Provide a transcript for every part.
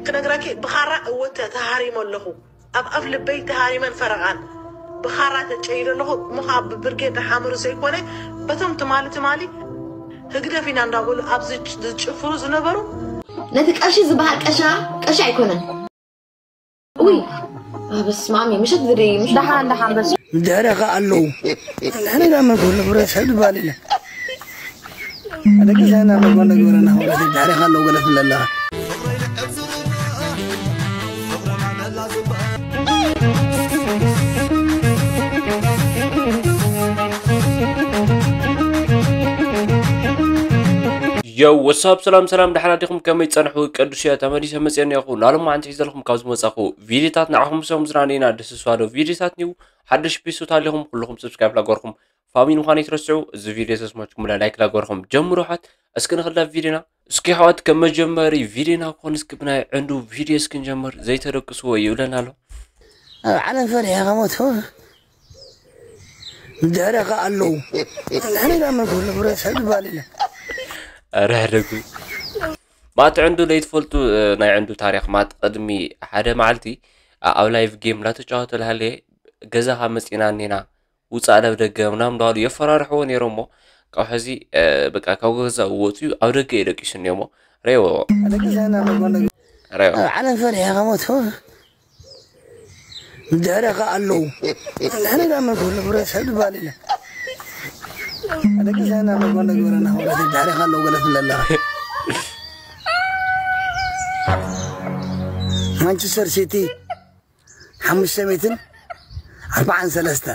ክነግረኪ ብኻራ እወ ተ- ተሃሪመ ኣለኹ። ኣብ ኣፍ ልበይ ተሃሪመን ፈረቓን ብኻራ ተጨይደ ኣለኹ። እሞ ኸዓ ብብርጌድ ሓመሩ ዘይኮነ በቶም ትማሊ ትማሊ ህግደፍ ኢና እንዳበሉ ኣብ ዝጭ- ዝጭፍሩ ዝነበሩ ነቲ ቀሺ ዝበሃል ቀሻ ቀሺ ኣይኮነን። ውይ በስማሚ ምሸት ዝደይ ምሸት ደሓን ደሓን በስ ድሕረኻ ኣለዉ። ንሕና ኢና መን ኩሉ ሕብረተሰብ ድባል ኢና። ደቂ ሳና መጎነ ግብረና ማለት ድሕረኻ ኣለዉ ገለ ትብለላ። ዮ ወሳብ ሰላም ሰላም ደሓን ኣዲኹም ከመይ ጸንሑ ቅዱስ እየ ተመሊሰ መጽኤ እኒኹ ናሎም ማዓንቲ ሒዘልኩም ካብ ዝመጻኹ ቪዲዮታት ንዓኹም ሰሙ ዝናኔና ደስስዋዶ ቪዲዮታት ኒው ሓድሽ ፒሱት ኣሊኹም ኩልኹም ሰብስክራይብ ላገርኩም ፋሚሊ ምዃን ይትረስዑ እዚ ቪዲዮ ተስማችኩም ላ ላይክ ላገርኩም ጀምሩ ሓት እስኪ ንኽላ ቪዲዮና እስኪ ሓዋት ከም መጀመሪ ቪዲዮና ኮን እስኪ ብናይ ዕንዱ ቪዲዮ እስኪ ንጀምር ዘይተደቅስዎ ይብለና ኣሎ ኣብ ዓለም ፈሪሐ ከሞት ድሕረኻ ኣለዉ። ንሕና ኢና መን ኩሉ ሕብረተሰብ ድባል ኢና። ርሕደጉ ማት ዕንዱ ለይትፈልጡ ናይ ዕንዱ ታሪክ ማት ቅድሚ ሓደ መዓልቲ ኣብ ላይቭ ጌም እናተጫወተ ልሃለየ ገዛኻ መፂና እኔና ውፃእ ናብ ደገ ምናምን እንዳሉ የፈራርሕዎ ነይሮም እሞ ካብ ሕዚ በቃ ካብ ገዛ ወፅዩ ኣብ ደገ እዩ ደቂሱ እኒኦሞ ረይዎ ደቂ ሳና መጎነ ረይዎ ኣብ ዓለም ፈሪሐ ከሞት ድሕረኻ ኣለዉ። ንሕና ኢና መን ኩሉ ሕብረተሰብ ድባል ኢና። ደቂ ሳና መጎነ ግብረና ማለት ድሕረኻ ኣለዉ ገለ ትብለላ። ማንቸስተር ሲቲ ሓሙሽተ ሚእትን ኣርባዓን ሰለስተ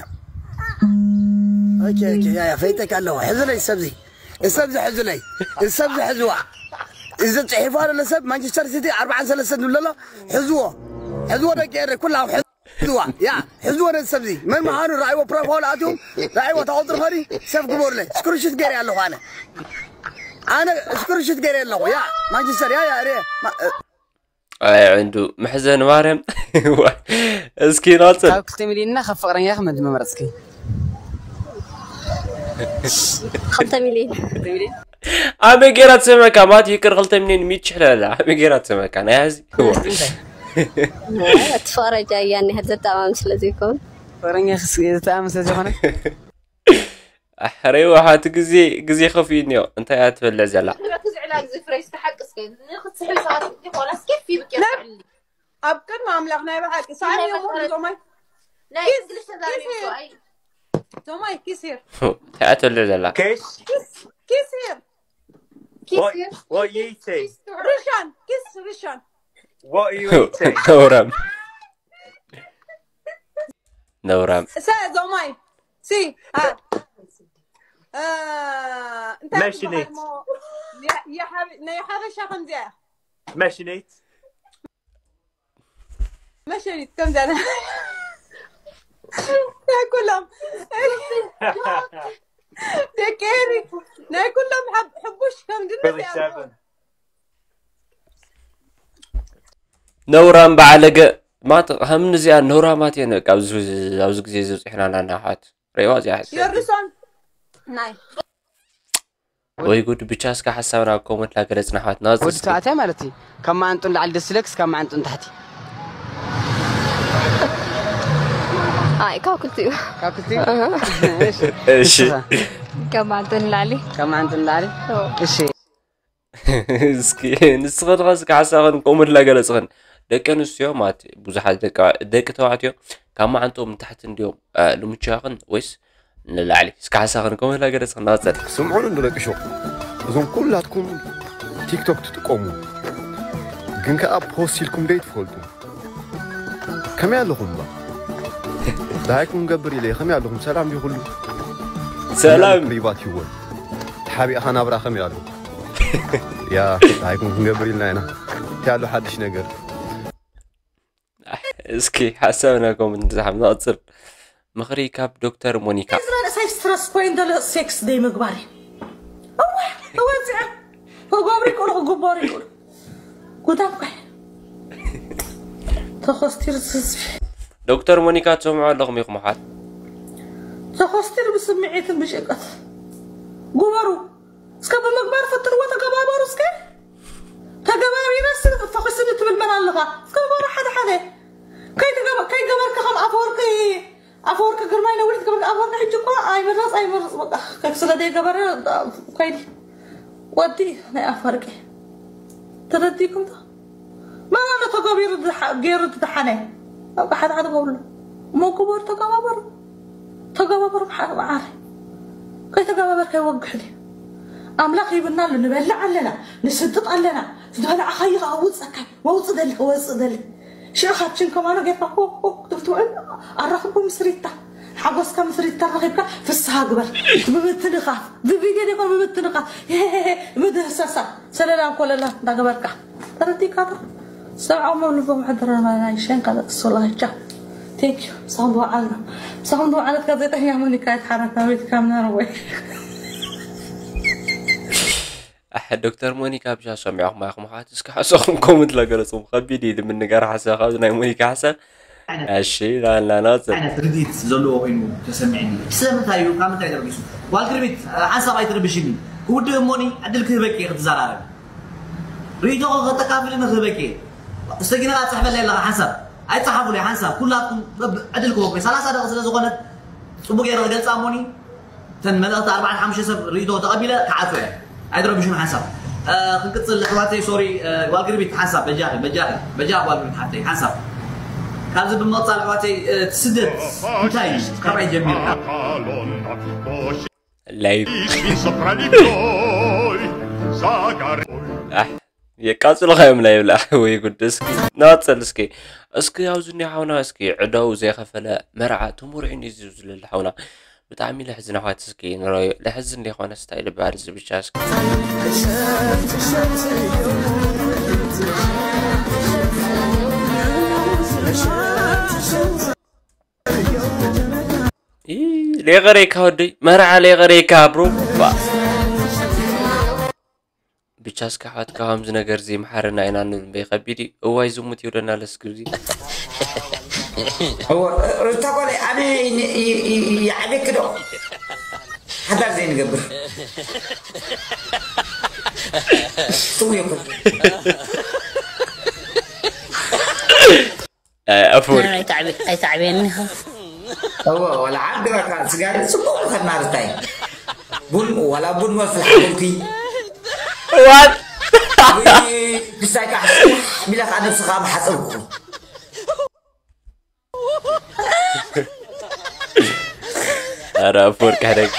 ኦኬ ኦኬ ያ ያ ፈይጠካ ኣለኹ ሕዝለይ ሰብዚ እሰብዚ ሕዝለይ እሰብዚ ሕዝዋ እዚ ጽሒፉ ኣሎ ሰብ ማንቸስተር ሲቲ ኣርባዓን ሰለስተን ዝብለሎ ሕዝዎ ሕዝዎ ደቂ ኤረ ኩላኹም ሕዝዋ ያ ሕዝዎ ነዚ ሰብዚ መን ምዃኑ ራእይዎ ፕሮፋይል ኣትዮም ራእይዎ ተቆፅር ፈሪ ሰብ ግበሩለይ ስክሪንሹት ገይረ ኣለኹ ኣነ ኣነ ስክሪንሹት ገይረ ኣለኹ ያ ማንቸስተር ያ ያ ሬ ኣይ ዕንዱ መሕዘን ማርያም እስኪ ናፅር ካብ ክልተ ሚልዮንና ካብ ፍቕረኛኺ መን ምመረፅኪ? ክልተ ሚልዮን ኣበይ ገይራ ትሰምዐካ ማት ይቅር ክልተ ሚልዮን ሚችሕለላ ኣበይ ገይራ ትሰምዐካ ናይ ሕዚ እቲ ፍቕረጃ እያ እኒሀት ዘተኣማም ስለ ዘይኮን ፍቕረኛኺ ዘተኣማም ስለ ዘይኮነ ኣሕረይ ሓቲ ግዜ ግዜ ከፊኡ እኒኦ እንታይ እያ ትበልዕ ዘላ ንረክዝ ዕላል ዝፍረይ ዝተሓቅስ ግን ንክትስሕል ሰባት እንዲኾናስ ኬፍ ይብቅ የስዕልኒ ኣብ ቅድሚ ኣምላኽ ናይ ብሓቂ ሳሚ ዞማይ ናይ እንግሊሽ ተዛረቢ እኮ ኣይ ዞማይ ኪሲር እንታይ እያ ትበልዕ ዘላ ኪሲር What, what you eating? ርሻን ኪስ ርሻን What are you eating? ነውራም ነውራም እሰ ዞማይ ሲ እንታይ መሽኒት። ናይ ሓበሻ ከምዚያ መሽኒት መሸኒት ከምዚያ ናይ ኩሎም ደቂ ኤሪ ናይ ኩሎም ሕቡሽ ከም ድንስ Billy Seven. ነውራም በዓለገ ማት ከም ንዚኣ ነውራማት እየን በቃ ኣብዚ ግዜ ዝበፅሕናና ናሓት ሬዋ እዚኣ ሕሰብ የርሶን ናይ ወይ ጉድ ብቻ እስከ ሓሳብና ኣብ ኮመንት ላገለፅና ኣሕዋትና ወዲ ተባዕታይ ማለት እዩ ካብ መዓንጡ ንላዕሊ ደስ ይለክስ ካብ መዓንጡ ንታሕቲ ኣይ ካብ ክልቲኡ ካብ ክልቲኡ እሺ እሺ ካብ መዓንጡ ንላዕሊ ካብ መዓንጡ ንላዕሊ እሺ እስኪ ንስኸትኻ እስከ ሓሳብን ኮመንት ላገለፅኽን ደቂ ኣንስትዮ ማለት ብዙሓት ደቂ ተባዕትዮ ካብ መዓንቶም ንታሕቲ እንዲዮም ልምችዋኽን ወይስ ንላዕሊ እስከ ሓሳብን ኮመንት ላገለፅኽን ናፀል ስምዑን እንድለቅሾ እዞም ኩላትኩም ቲክቶክ ትጥቀሙ ግን ከኣ ፖስት ኢልኩም ደይ ትፈልጡ ከመይ ኣለኹም እባ ደሃይኩም ገብር ኢለ ከመይ ኣለኹም ሰላም ዲኹሉ ሰላም ሪባት ይወል ተሓቢእኻ ናብራ ከመይ ኣሎ ያ ደሃይኩም ክንገብር ኢልና ኢና እንታይ ኣሎ ሓድሽ ነገር እስኪ ሓሳብና ኮመንት ዝሓም ንቐፅል ምኽሪ ካብ ዶክተር ሞኒካ እዚ መንእሰይ ስትረስ ኮይኑ ዘሎ ሴክስ ደይ ምግባር እዩ እወ እወ እዚኣ ክገብሩ ይክእሉ ክግበሩ ይክእሉ ጉዳ እኳ ተኸስቲሩ ዝስፊ ዶክተር ሞኒካ ትሰምዑ ኣለኹም ኢኹም ኣሓት ተኸስቲሩ ብስምዒትን ብጭንቀት ግበሩ እስከ ብምግባር ፈትንዎ ተገባበሩ እስከ ተገባቢረስ ፈኺስኒ ትብል መን ቸክ ስለ ዘይገበረ ከይዲ ወዲ ናይ ኣፈርቂ ተረዲኩም ዶ? መን ኣሎ ተገቢሩ ዝሓ- ገይሩ ዝደሓነ? ኣብ ሓደ ሓደ ገብርሎ እሞ ግበሩ፣ ተገባበሩ፣ ተገባበሩ። መሓሪ መዓሪ ከይተገባበርካ ይወግሕ ድዩ? ኣምላኽ ሂብና ኣሎ፣ ንበልዕ ኣለና፣ ንስጥጥ ኣለና። ዝበላዕኻዮ ከዓ ውፀካ ወውፅ ደሊ ወፅእ ደሊ ሽዑ ካብ ችንከማኖ ጌርካ ኮክ ኮክ ክትብል ትውዕል። ኣራኽቦ ምስሪታ ሓጎስካ ምስሪታ ረኺብካ ፍስሃ ግበር። ብብትንኻፍ ብቪድዮ ዲኮን ብብትንኻፍ ብድህሰሳ ሰለላ ኮለላ እንዳገበርካ ተረዲእካ ዶ? ሰብዓዊ መብልቦ መሕደረ ናይ ሸንካ ለቅሶ ላቻ ቴንክ ዩ ሳውንድ ወዓል ነው ሳውንድ ወዓለት ጋዜጠኛ ሞኒካ ይትሓረካ ቤት ካምና ነው ወይ ኣሕ ዶክተር ሞኒካ ብቻ ሰሚዕኹም ኢኹም ኣሕዋት እስኪ ሓሳኹም ኮመንት ለገለፅኹም ከቢድ እዩ ንምንጋር ሓሳብ ካብዚ ናይ ሞኒካ ሓሳብ እሺ ላላ ናፅል ዓይነት ርዲት ዘለዎ ኮይኑ ተሰሚዕኒ ስለምንታይ እዩ ካብ ምንታይ ተበጊሱ ጓል ክርቢት ሓንሳብ ኣይትርብሽኒ ክውድእ እሞኒ ዕድል ክህበኪ እየ ክትዘራረብ ርእይቶኹ ከተካፍልኒ ክህበኪ እየ እስተጊና ጽሕፈለይ ኣለኻ ሓንሳብ ኣይጸሓፉለይ ሓንሳብ ኩላትኩም ዕድል ክህበኩም እየ ሰላሳ ደቂ ስለ ዝኾነት ጽቡቅ ገይረ ክገልጻ እሞኒ እተን መልእኽቲ ኣርባዕተ ሓሙሽተ ሰብ ርእይቶ ተቐቢለ ክዓጾ እየ ኣይትረብሹን ሓንሳብ ክንቅጽል ኣሕዋተይ ሶሪ ጓል ግርቢት ሓንሳብ በጃኺ በጃኺ በጃኺ ጓል ግርቢት ሓፍተይ ሓንሳብ ካብዚ ብምቕጻል ኣሕዋተይ እቲ ስደት እንታይ እዩ ካባይ ጀሚርካ ላይቭ የቃፅሉኻ እዮም ላይቭ ላ ወይ ጉድ እስኪ ናፀል እስኪ እስኪ ኣብዚ እኒ ሓውና እስኪ ዕዳው ዘይኸፈለ መርዓ ትሙርዒን እዩ ዝብል ሓውና ብጣዕሚ ለሕዝን ኣሕዋት እስኪ ንረዮ ለሕዝን ዘይኮነ ስታይ ልበሃል እዚ ብቻ እስኪ ሌቀሬካ ወደይ መርዓ ሌቀሬካ ብሮ ብቻ እስከ ኣሕዋትካ ከምዚ ነገር እዚ መሓረና ኢና ንብል እምበይ ከቢድ እዩ እዋይ ዝሙት ይውደና ለስግር እዚ እወ ሩታ ጓለይ ኣነ ይዓብየኪ ዶ ሓዳር ዘይንገብር ስሙ ይኹን ኣፎር ኣይተዕብየኒ እወ ወላ ዓዲ በቃ ስጋሪ ጽቡቅ ከድና ርታይ ቡን ወላ ቡን መስል ሓቡልኪ ዋት ክሳይ ካ ሚላ ከዓ ነብስኻ መሓፀብኩ ኧረ ኣፈወርቂ ሕደግ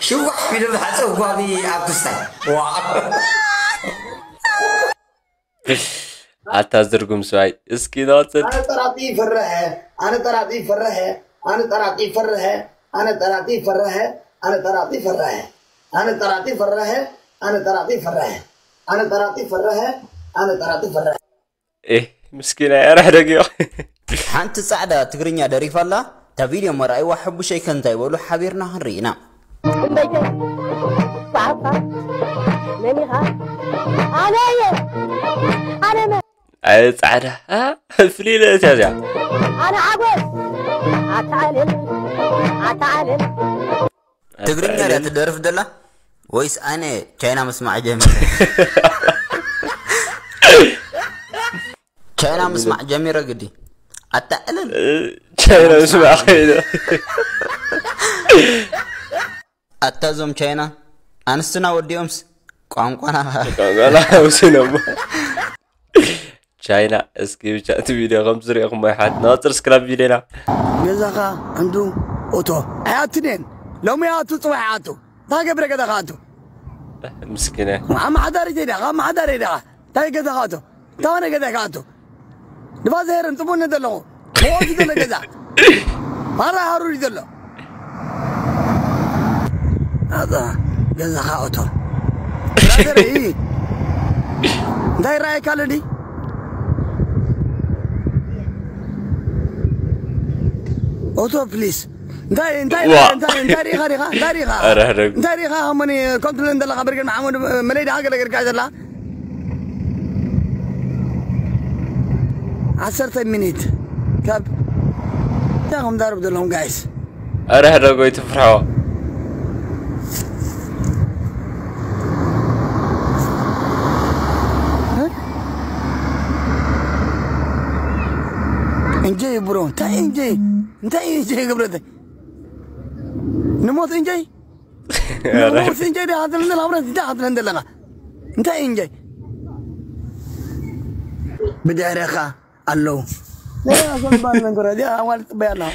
ሽዋሕ ኢሉ ዝሓፀብ ጓቢ ኣብ ክስታይ ኣታ ዝርጉም ሰብኣይ እስኪ ናወፅል ኣነ ጠራጢ ፈረሀ ኣነ ጠራጢ ፈረሀ ኣነ ጠራጢ ፈረሀ ኣነ ጠራጢ ፈረሀ ኣነ ጠራጢ ፈረሀ ኣነ ጠራጢ ፈረሀ ኣነ ጠራጢ ፈረሀ ኣነ ጠራጢ ፈረሀ ኣነ ጠራጢ ፈረሀ ኤህ ምስኪና እያ ራሕደግዮ ሓንቲ ጻዕዳ ትግርኛ ደሪፋ ኣላ እታ ቪድዮ መርኣይዋ ሕቡሸይ ከ እንታይ በሉ ሓቢርና ክንርኢ ኢና እምበይተይ ጻዕፋ መን ኢኻ ኣነ እየ ኣነ መ ኣየ ጻዕዳ ፍልይ ኢለ እትያ እዚኣ ኣነ ሓጎስ ኣታ ዓለም ኣታ ዓለም ትግርኛ ድያ ትደርፍ ደላ ወይስ ኣነ ቻይና ምስማዕ ጀሚረ ቻይና ምስማዕ ጀሚረ ግዲ ኣታ ዕልል ቻይና ምስማዕ ከይደ ኣታ እዞም ቻይና ኣንስትና ወዲኦምስ ቋንቋና ቋንቋና ውስኖሞ ቻይና እስኪ ብቻ እቲ ቪድዮ ከም ዝሪኦ ክሞ ይሓት ናፅር ስክራብ ቪድዮና ገዛኻ እንዱ ኦቶ ኣይኣትንየን ሎሚ ኣቱ ፅባሕ ኣቱ እንታይ ገብረ ገዛኻ ኣቱ ምስኪነ ኣመሓዳሪ ቴዳ ኣመሓዳሪ ዳ እንታይ ገዛኻ ኣቱ እንታይ ሆነ ገዛኻ ኣቱ ንፋስ ሄረን ፅቡቅ ነ ዘለኹ መወቱ ዘሎ ገዛ ማራ ሃሩር ዘሎ ኣዛ ገዛኻ ኦቶ ብራዘር እይ እንታይ ረኣየካ ኣሎ ድይ ኦቶ ፕሊስ እንታይ እንታይ እንታይ እንታይ ሪኻ ሪኻ እንታይ ሪኻ ኧረ ህደግ እንታይ ሪኻ ሃሞኒ ኮምፕሌን ዘለኻ ብርጌድ መሓመድ መለይ ድኻ ገለ ገርካ ዘላ ዓሰርተ ሚኒት ካብ እንታይ ከም ዛረብ ዘለኹም ጋይስ ኧረ ህደጎ ይትፍርሖ እንጀይ ብሮ እንታይ እንጀይ እንታይ እንጀይ ገብረተ ንሞት እንጀይ ንሞት እንጀይ ዳ ኣትለን ዘለና ብረት ዳ ኣትለን ዘለና እንታይ እንጀይ ብድሕረኻ ኣለዉ ናይ ኣሰልባን መንገረ ዲያ ኣዋል ጥበያ ኣለዋ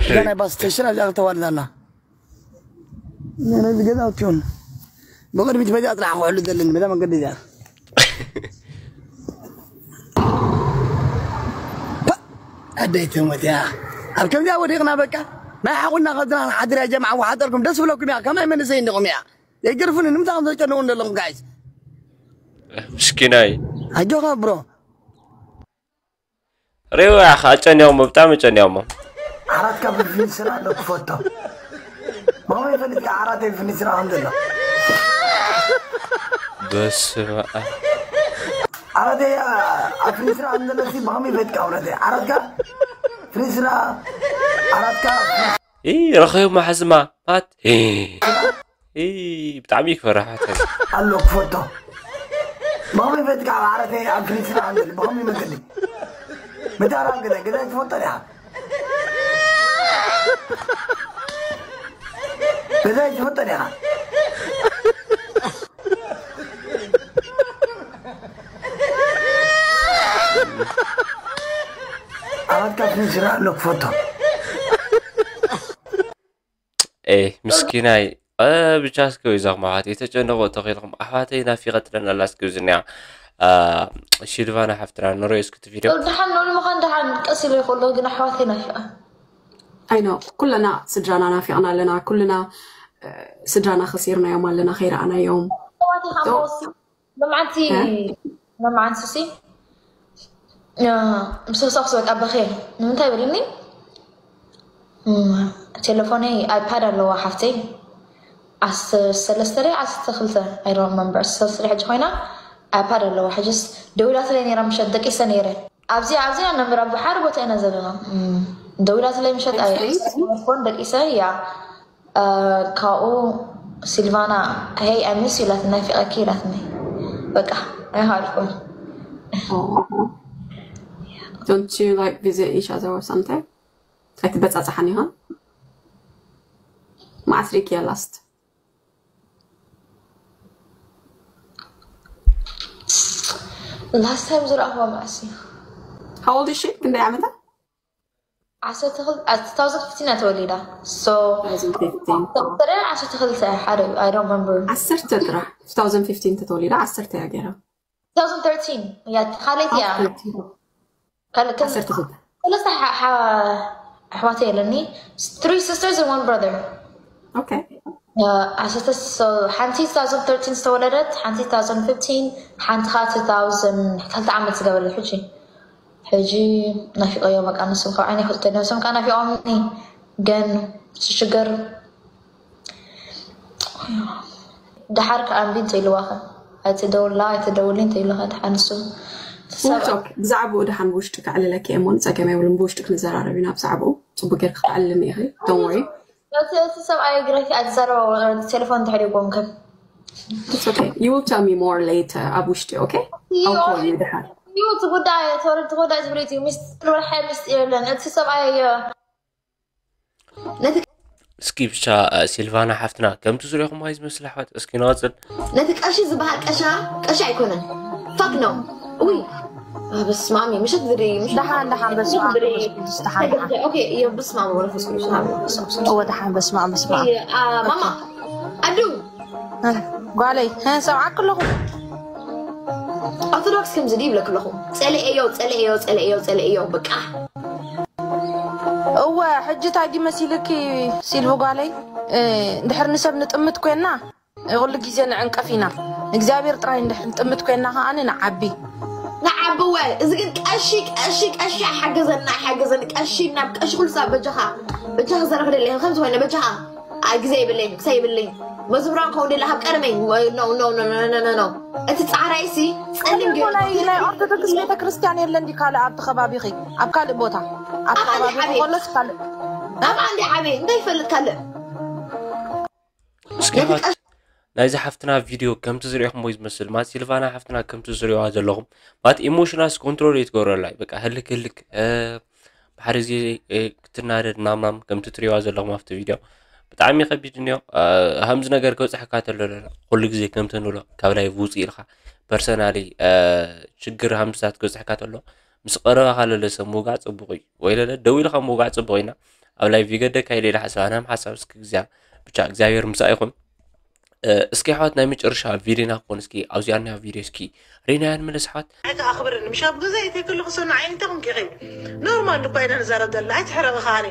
እዛ ናይ ባስ ስቴሽን ኣብዚኣ ክተዋልድ ኣላ ነዚ ገዛውቲ ይኹን ብቕድሚት በዚኣ ጥራሕ ክውዕሉ ዘለኒ በዛ መንገዲ እዚኣ ኣደይ ትሞት እያ ኣብ ከምዚኣ ወዲቕና በቃ ናይ ሓቑና ከድና ሓድር እያ ጀምዓ ወሓጠርኩም ደስ ብለኩም እያ ከማይ መንእሰይ እንዲኹም እያ የገርፉኒ ንምንታይ ከም ዘጨነቑ ዘለኹም ጋይስ ምስኪናይ ኣጆኻ ብሮ ሬዋ ያኸ ኣጨኒቖሞ ብጣዕሚ ጨኒቖሞ ዓራት ካብ ፍልፍል ስራ ኣሎ ክፈቶ ማማ ይፈልጥ ዓራት ፍልፍል ስራ ከም ዘሎ በስመ ኣብ ዓራት ኣብ ፍልፍል ስራ ከም ዘሎ ሲ ብኸመይ ይፈልጥ ዓራት ዓራትካ ፍልፍል ስራ ዓራትካ ይ ረኸዩ ማሕዝማ ማት ይ ብጣዕሚ እዩ ክፈርሕ ሓተይ ኣሎ ክፈቶ ብኸመይ ይፈልጥ ዓራት ኣብ ፍልፍል ስራ ከም ዘሎ ብኸመይ መገዲ መታራ ገዛ ገዛ ትፈልጦ ዲኻ ገዛ ትፈልጦ ዲኻ ዓራት ካብ ፍልፍል ስራ ኣሎ ክፈቶ ኤ ምስኪናይ ብቻ እስኪ ወይዛኹም ኣሕዋት የተጨነቑ ተኺልኹም ኣሕዋተይ ናፊቐትለን ኣላ እስኪ ዝኒያ ሲልቫና ሓፍትና ንሪኦ እስኪ እቲ ቪድዮ ደሓን ኖ ንምዃን ደሓን ቀስ ኢለ ይኽእሎ ግን ኣሕዋተይ ናፊቐ I know ኩለና ስድራና ናፊቕና ኣለና ኩልና ስድራና ከሲርናዮም ኣለና ከይረኣናዮም ኣሕዋተይ ካብ መወሲ ሎምዓንቲ ሎምዓንቲ ሲ ምስ ወሰኽስ በቃ በኸየ ንምንታይ በልኒ ቴሌፎነይ ኣይፓድ ኣለዋ ሓፍተይ ዓሰርተ ሰለስተ ደ ዓሰርተ ክልተ I don't remember ዓሰርተ ሰለስተ ሕጂ ኮይና ኣይፓድ ኣለዋ ሕጅስ ደዊላትለይ ነይራ ምሸት ደቂሰ ነይረ ኣብዚ ኣብዚ ነምብር ኣብ ሓደ ቦታ ኢና ዘለና ደዊላትለይ ምሸት ስማርትፎን ደቂሰ ያ ካብኡ ሲልቫና hey I miss you ኢላትና ናፊቐኪ ኢላትኒ በቃ ኣይሃልኩን Don't you like visit each other or something? ኣይትበጻጻሓን ኢኻ? መዓስ ሪእክያ last? last time ዝረኣኽዋ መዓስ እዩ? How old is she? ክንደይ ዓመታ? ዓሰርተ ክልተ two thousand fifteen እያ ተወሊዳ። So ዓሰርተ ክልተ ሓደ I don't remember። ዓሰርተ ጥራሕ two thousand fifteen ተተወሊዳ ዓሰርተ እያ ገይራ። two thousand thirteen እያ ካልኣይቲ እያ። ካልእ ከም ዓሰርተ ክልተ ሰለስተ ሓ- ሓ- ኣሕዋተይ ኣለኒ three sisters and one brother Okay ዓሰርተ ሓንቲ two thousand thirteen ዝተወለደት ሓንቲ two thousand fifteen ሓንቲ ከዓ two thousand ክልተ ዓመት ዝገበረ ሕጂ ሕጂ ናፊቀዮ በቃ ንሶም ካብ ዓይነይ ክልተ ነብሶም ከዓ ናፊቆምኒ ግን ሽግር ደሓር ከዓ እምቢ እንተኢልዋኸ ኣይትደውላ ኣይትደውሊ እንተኢልኸ ደሓር ንሱ ብዛዕባኡ ደሓን ብውሽጢ ከዕልለኪ እየ እሞ ንፀገም የብሉን ብውሽጢ ክንዘራረብ ኢና ብዛዕባኡ ፅቡቅ ጌርክ ክተዕልልኒ ኢኺ don't worry እቲ ሰብኣይ ግረፊ ኣይትዛረባ ቴሌፎን እንድሕር ይጎምክን You will tell me more later ኣብ ውሽጢ okay? I'll call you ደሓን እዩ እቲ ጉዳይ እቲ ጉዳይ ዝብሪት እዩ ሚስጥር ወርሓ ሚስጥር የለን እቲ ሰብኣይ እስኪ ብቻ ሲልቫና ሓፍትና ከምቲ ዝሪኹም ይ ዝመስል ኣሕዋት እስኪ ንቐፅል ነቲ ቀሺ ዝበሃል ቀሻ ቀሺ ኣይኮነን fuck no ውይ በስማሚ ምሸት ዝድሪ ደሓን ደሓን በስመ ኣብ መንፈስ ቅዱስ ደሓን ደሓን በስማሚ መንፈስ ቅዱስ እወ ደሓን በስመ ኣብ በስመ ኣብ ማማ ኣዱ ጓለይ ሰምዓክ ኣለኹ ኦርቶዶክስ ከምዚ ድዩ ይብለክ ኣለኹ ፀለኤዮ ፀለኤዮ ፀለኤዮ ፀለኤዮ በቃ እወ ሕጂ እንታይ ድዩ መሲልኪ ሲልቪ ጓለይ እንድሕር ንሰብ ንጥምት ኮይና ኩሉ ግዜ ንዕንቀፍ ኢና እግዚኣብሔር ጥራይ እንድሕር ንጥምት ኮይና ከዓኒ ንዓቢ ንዓቢ ወ እዚ ግን ቀሺ ቀሺ ቀሺ ሓገዘና ሓገዘን ቀሺ ናብ ቀሺ ኩሉ ሳብ በጃኻ በጃኻ ዘረክ ደለ ከምዚ ኮይነ በጃኻ ኣይ ግዜ ይብለይ ክሳይ ይብለይ መዝሙራን ከውን ደለ ካብ ቀደመይ no no no no no no እቲ ጻዕራይ ሲ ጸሊም ገይሩ ናይ ናይ ኦርቶዶክስ ቤተክርስትያን የለን ድዩ ካልእ ኣብቲ ከባቢኺ ኣብ ካልእ ቦታ ኣብ ከባቢ ከሎስ ካልእ ኣብ ኣንዲ ዓበይ እንታይ ይፈልጥ ካልእ እስኪ ኣሕዋት ናይዚ ሓፍትና ቪድዮ ከምቲ ዝሪኦኹሞ ዝመስል ማለት ሲልቫና ሓፍትና ከምቲ ዝሪኦዋ ዘለኹም ማለት ኢሞሽናልስ ኮንትሮል እየ ትገብረላ በቃ ህልክ ህልክ እ፣ ሓደ ግዜ ክትናደድ ናምናም ከምቲ ትሪዋ ዘለኹም ኣብቲ ቪድዮ ብጣዕሚ ከቢድ እኒኦ። ከምዚ ነገር ከብፅሐካ ተሎ ኩሉ ግዜ ከምቲ ንብሎ ካብ ላይቭ ውፅእ ኢልካ ፐርሰናሊ ሽግር ከምዚታት ከብፅሐካ ተሎ ምስ ቀረባኻ ለለ ሰብ ምውጋዕ ፅቡቕ እዩ። ወይ ለለ ደው ኢልካ ምውጋዕ ፅቡቕ ኢና ኣብ ላይቭ ይገደካ ኢለ ኢለ ሓሳብ ኣናም ሓሳብ እስኪ ግዜ ብቻ እግዚኣብሔር ምሳእ ይኹን። እስኪ ኣሕዋት ናይ መጨረሻ ቪድዮና ክኾን እስኪ ኣብዚኣ ኒያ ቪድዮ እስኪ ሪናያ ንመለስ ኣሕዋት። ኣይተኣኽብርን ምሻብ ገዛ ይተይ ከለኹ ሰና ዓይንተ ክንኪኸይ ኖርማል እኳ ኢና ንዛረብ ዘለና ኣይትሕረቕ ኻኒ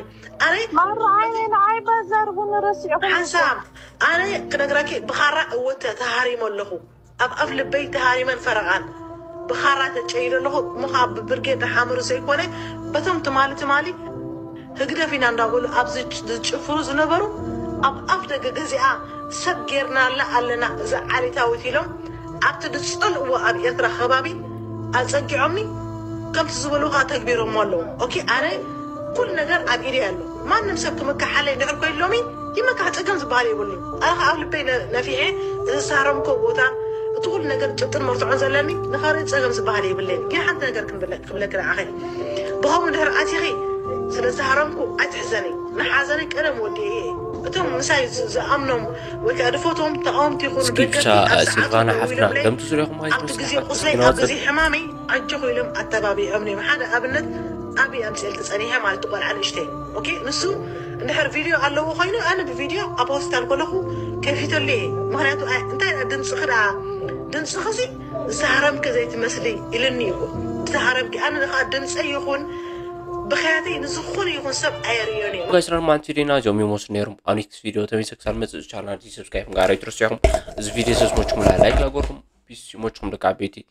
ኣነ ማራ ኣየ ንዓይ ባዛር እውን ረሲዕኹም ሓንሳብ ኣነ ክነግራኪ ብኻራ እወተ ተሃሪሞ ኣለኹ ኣብ ኣፍ ልበይ ተሃሪመን ፈረቓን ብኻራ ተጨይዶ ኣለኹ ምኻ ብብርጌድ ሓመሩ ዘይኮነ በቶም ትማሊ ትማሊ ህግደፍ ኢና እንዳበሉ ኣብ ዝጭፍሩ ዝነበሩ ኣብ ኣፍ ደገ ገዚኣ ሰብ ጌርናላ ኣለና እዛ ዓሌታዊት ኢሎም ኣብቲ ዝፀልእዎ ኣብ ኤርትራ ከባቢ ኣፀጊዖምኒ ከምቲ ዝበሉ ከዓ ተግቢሮሞ ኣለዉ ኦኬ ኣነ ኩሉ ነገር ኣብ ኢደይ ኣሎ ማንም ሰብ ክምካሓለይ እንድሕር ኮይሎሚ ይመካሕ ፀገም ዝበሃል የብሉ ኣነ ከዓ ኣብ ልበይ ነፊሐ እዚ ዝሃረምኮ ቦታ እቲ ኩሉ ነገር ጭብጥን መርትዖን ዘለኒ ንኸርኢ ፀገም ዝበሃል የብለይ ግን ሓንቲ ነገር ክብለክ ንዓኸ ብኸምኡ እንድሕር ኣቲኺ ስለ ዝሃረምኩ ኣይትሕዘኒ ንሓዘነይ ቀደም ወዲኤ እየ እቶም ምሳይ ዝኣምኖም ወይ ከዓ ድፈቶም ተቃወምቲ ይኹኑ እስኪ ብቻ ሲልቫና ሓፍትና ከምቲ ዙሪኹም ኣብቲ ግዜ ቁስለይ ኣብ ግዜ ሕማመይ ኣጆኹ ኢሎም ኣተባቢዖም እዮም ሓደ ኣብነት ኣብይ ኣምፅኤልኪ ፀኒሐ ማለት ቆልዓ ንእሽተይ ኦኬ ንሱ እንድሕር ቪድዮ ኣለዎ ኮይኑ ኣነ ብቪድዮ ኣብ ሆስፒታል ከለኹ ከፊተሉ እየ ምክንያቱ እንታይ ድምፅኺ ደኣ ድምፅኺ ሲ ዝተሃረምኪ ዘይትመስሊ ኢልኒ እዩ ዝተሃረምኪ ኣነ ከዓ ድምፀይ ይኹን ብኽያተይ ንዝኾነ ይኹን ሰብ ኣየርእዮን እየ ጋይስ ሮማን ቲዲና ጆሚ ሞስ ነይሮም ኣብ ኔክስት ቪድዮ ተመልሰ ክሳብ መፅእ ቻናል ሰብስክራይብ ጋር ኣይትረስዑ እዚ ቪድዮ ሰስሞችኩም ላይክ ላጎርኩም ፒስ ሲሞችኩም ደቂ ዓበይቲ